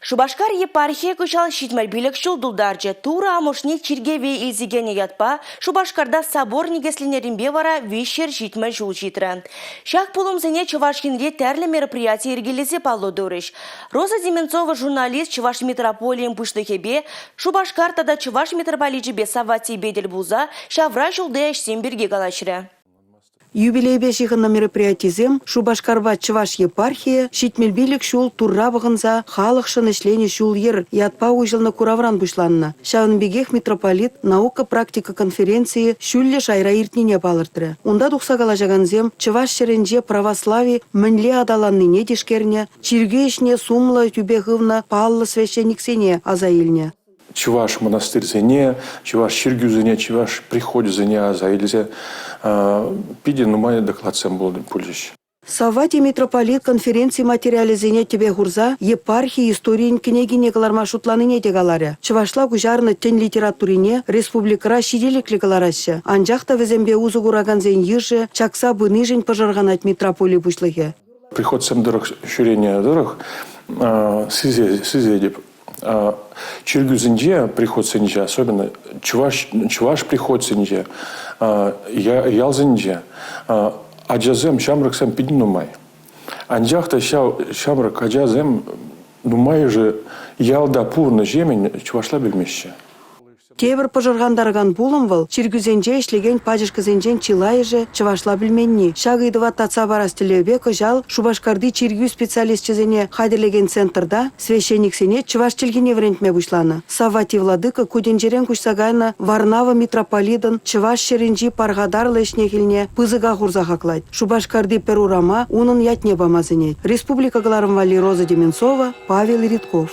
Шупашкар епархийӗ кӑҫал 75 ҫул тултарчӗ. Турӑ амӑшне чиркӗве илсе кӗнӗ ятпа Шупашкарта собор никӗсленнӗренпе вара 370 ҫул ҫитрӗ. Ҫак пулӑмсене Чӑваш Енре тӗрлӗ мероприяти йӗркелесе паллӑ турӗҫ. Роза Деменцова журналист Чӑваш митрополийӗн пуҫлӑхӗпе Шупашкар тата Чӑваш митрополичӗпе Савватийпе тӗл пулса ҫавра ҫулти ӗҫсем пирки калаҫрӗ. Юбилейпе ҫыхӑннӑ мероприятисем Шупашкарпа Чӑваш епархийӗ 75 ҫул Турра пӑхӑнса халӑхшӑн ӗҫленӗ ҫул-йӗр ятпа уҫӑлнӑ куравран пуҫланнӑ. Ҫавӑн пекех митрополит наука-практика конференцийӗ ҫӳллӗ шайра иртнине палӑртрӗ. Унта тухса калаҫакансем Чӑваш ҫӗрӗнче православи мӗнле аталаннине тишкернӗ, чиркӳ ӗҫне сумлӑ тӳпе хывнӑ паллӑ священниксене аса илнӗ. Чӑваш мӑнастирсене, чӑваш чиркӳсене, чӑваш прихочӗсене аса илсе питӗ нумай докладсем пулчӗҫ. Савватий митрополит конференци материалӗсене тӗпе хурса епархи историйӗн кӗнекине кӑларма шутланине те каларӗ. Чӑвашла куҫарнӑ тӗн литературине республикӑра ҫителӗклӗ кӑлараҫҫӗ, анчах та вӗсемпе усӑ куракансен йышӗ чакса пынишӗн пӑшӑрханать митрополи пуҫлӑхӗ. Приходсем тӑрӑх ҫӳренӗ тӑрӑх сисетӗп, Чиркӳсенче, приходсенче, особенно чӑваш, чӑваш приходсенче, ялсенче ачасем, ҫамрӑксем питӗ нумай. Анчах та ҫав ҫамрӑк ачасем нумайӑшӗ ялта пурӑннӑ чӑвашла пӗлмеҫҫӗ. Тепӗр пӑшӑрхантаракан пулӑм вӑл чиркӳсенче ӗҫлекен пачӑшкӑсенчен чылайӑшӗ чӑвашла пӗлменни. Ҫак ыйтӑва татса парас тӗллевпе кӑҫал Шупашкарти чиркӳ специалисчӗсене хатӗрлекен центрта священниксене чӑваш чӗлхине вӗрентме пуҫланӑ. Савватий владыка ку тӗнчерен куҫса кайнӑ Варнава митрополитӑн Чӑваш ҫӗрӗнчи пархатарлӑ ӗҫне-хӗлне пысӑка хурса хаклать. Шупашкарти пӗр урама унӑн ятне пама сӗнет. Республика кӑларӑм валли Роза Деменцова, Павел Ритков.